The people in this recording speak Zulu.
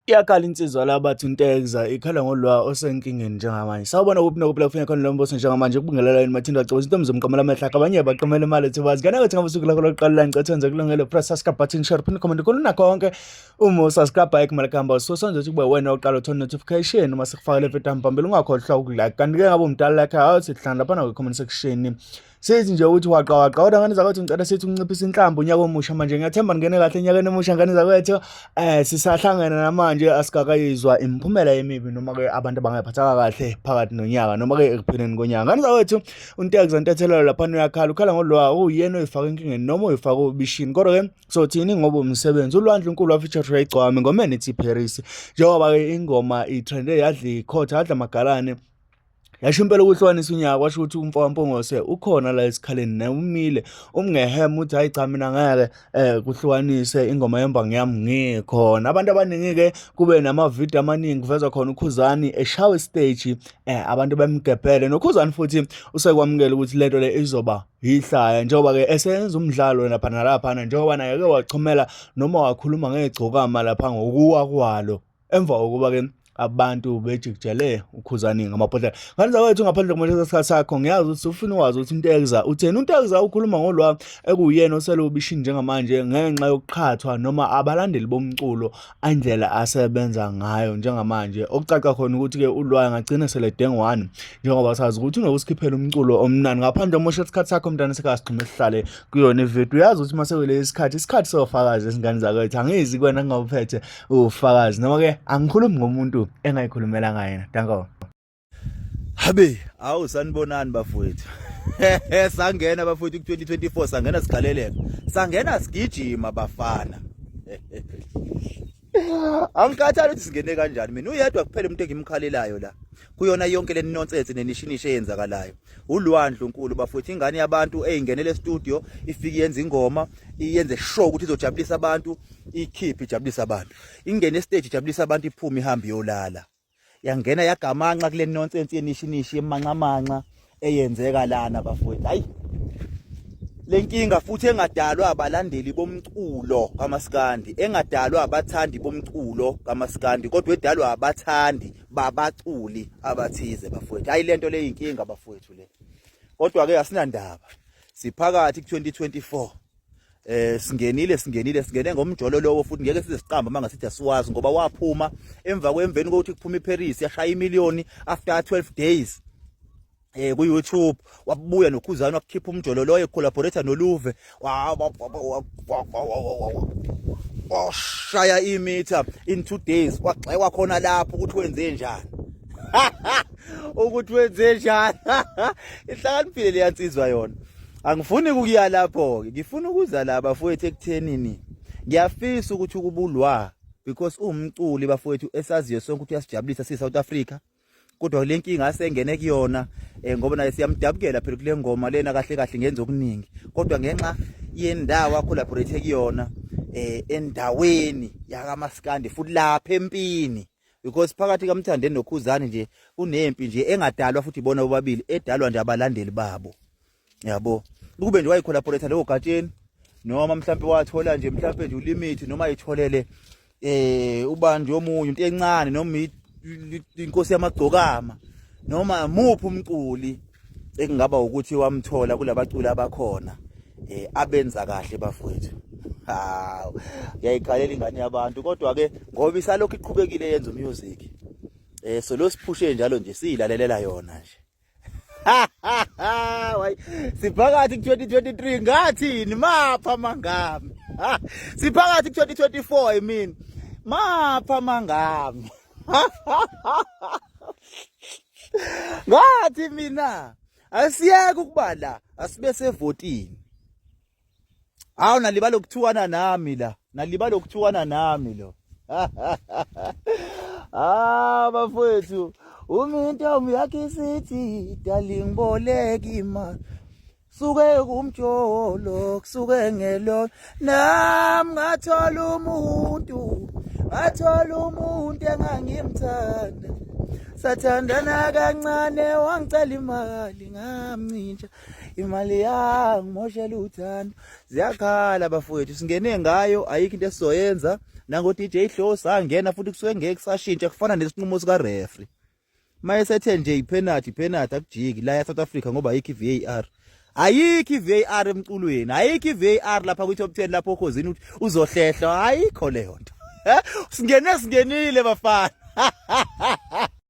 Iyakhala insizwa la bathi uNtekza ikhala ngolwa osenkingeni njengamanje. Sawubona kuphi nokuphi la kufika khona lo mbuso njengamanje kubingelela yini Mathinda Gcobo intombi zomqamela amehla abanye baqamela imali ethi bazi kana ukuthi ngabe usuku lakho lokuqala la ngicela wenze kulungele press subscribe button share pin comment khona nakho konke uma usubscribe ayikho imali kuhamba so senze ukuthi kube wena oqala uthola notification uma sikufakele video phambili ungakhohlwa ukulike kanti ke ngabe umdala like awuthi hlala lapha na comment section. Sithi nje ukuthi waqa waqa kodwa ngane zakwethu ngicela sithi ukunciphisa inhlambu unyaka omusha manje ngiyathemba ningene kahle enyakeni omusha ngane zakwethu eh sisahlangene namanje asikakayizwa imiphumela emibi noma ke abantu abangaphathaka kahle phakathi nonyaka noma ke ekupheleni konyaka ngane zakwethu uNtekza Ntethelelo lapha uyakhala ukhala ngolwa uyena oyifaka enkingeni noma oyifaka obishini kodwa ke sothini ngoba umsebenzi uLwandle uNkulu wafeature Igcwame ngomeni ithi Paris njengoba ke ingoma itrende yadla ikhotha yadla amagalane Yasho impela ukuhlukanisa unyaka kwasho ukuthi umfo kaMpungose ukhona la esikhaleni naye umile umngehema uthi hayi cha mina ngeke kuhlukanise ingoma yembangi yami ngikhona. Abantu abaningi-ke kube namavidiyo amaningi kuvezwa khona uKhuzani eshawa isiteji abantu bemgebhele noKhuzani futhi usekwamukela ukuthi lento le izoba yihlaya njengoba-ke esenza umdlalo lapha nalaphana njengoba naye-ke wachomela noma wakhuluma ngegcokama lapha ngokuwa kwalo. Emva kokuba-ke abantu bejikijele uKhuzani ngamabhodlela. Ngane zakwethu ngaphandle kokumoshela isikhathi sakho ngiyazi ukuthi ufuna ukwazi ukuthi uNtekza utheni. UNtekza ukhuluma ngolwa ekuwuyena osele ubishini njengamanje ngenxa yokuqhathwa noma abalandeli bomculo indlela asebenza ngayo njengamanje. Okucaca khona ukuthi-ke uLwa angagcina sele dengwane njengoba sazi ukuthi unokusikhiphela umculo omnandi. Ngaphandle kokumoshela isikhathi sakho mntana sekhaya sigxume sihlale kuyona ividiyo. Uyazi ukuthi uma sekulesi sikhathi isikhathi sofakazi ezingane zakwethu angizi kuwena ngingawuphethe ufakazi noma ke angikhulumi ngomuntu engayikhulumela ngayena danko. Habe, awu sanibonani bafowethu. Sangena bafowethu ku-2024 sangena sigaleleka. Sangena sigijima bafana. Angikhathali ukuthi singene kanjani mina uyedwa kuphela umuntu engimkhalelayo la. Kuyona yonke le nonsense nenishinishe eyenzakalayo. Ulwandle unkulu bafowethu ingane yabantu eyingenele e-studio ifike yenza ingoma iyenze sure ukuthi izojabulisa abantu ikhiphe ijabulisa abantu ingene estage ijabulisa abantu iphume ihambe iyolala yangena yagamanxa kule nonsense yenishinishi yemanxamanxa eyenzeka lana bafowethu hayi lenkinga futhi engadalwa abalandeli bomculo kaMaskandi engadalwa abathandi bomculo kaMaskandi kodwa edalwa abathandi babaculi abathize bafowethu hayi lento le inkinga bafowethu le kodwa ke asinandaba siphakathi ku2024 singenile singenile singene ngomjolo lowo futhi ngeke size siqamba manga sithi asiwazi ngoba waphuma emva kwemveni kokuthi kuphuma iParis yashaya imillion after 12 days ku YouTube wabuya noKhuzani wakhipha umjolo loyo collaborator noLuve washaya imitha in 2 days wagxekwa khona lapho ukuthi wenze njani ukuthi wenze njani ihlakaniphile leyansizwa yona angifuni ukuya lapho ke ngifuna ukuza la bafowethu ekuthenini ngiyafisa ukuthi ukubulwa because uwumculi bafowethu esaziyo sonke ukuthi uyasijabulisa si South Africa kodwa le nkinga asengene kuyona ngoba naye siyamdabukela phela kule ngoma lena kahle kahle ngenza okuningi kodwa ngenxa yendawo acollaborate kuyona endaweni yakamaskandi futhi lapha empini because phakathi kaMthandeni noKhuzani nje kunempi nje engadalwa futhi ibona bobabili edalwa nje abalandeli babo yabo ukube nje wayicollaborate leyo gatsheni noma mhlampe wathola nje mhlampe nje ulimit noma ayitholele ubani nje omunye into encane noma inkosi yamagcokama noma muphi umculi ekungaba ukuthi wamthola kulabaculi abakhona abenza kahle bafowethu hawu ngiyayikhalela ingane yabantu kodwa ke ngoba isalokhu iqhubekile yenza umusic so lo siphushe njalo nje siyilalelela yona nje Hayi siphakathi ku-2023 ngathini mapha mangami siphakathi ku-2024 I mean mapha mangami ngathi mina asiyeke ukuba la asibe sevotini hawu nalibala ukuthuwana nami la nalibala ukuthuwana nami lo ah bafowethu uma intombi yakhe isithi darling boleka imali suke kumjolo kusuke ngelo nami ngathola umuntu ngathola umuntu engangimthanda sathandana kancane wangicela imali ngamncintsha imali yangimoshela uthando ziyakhala bafowethu singene ngayo ayikho into esizoyenza Nango DJ Hlo sangena futhi kusuke ngeke kusashintsha kufana nesinqumo sika referee. Mayesethe nje ipenalty ipenalty akujiki la eSouth Africa ngoba ayikho iVAR. Ayikho iVAR emculweni, ayikho iVAR lapha kwi top 10 lapho okhozini ukuthi uzohlehla, ayikho leyo nto. Singene singenile bafana.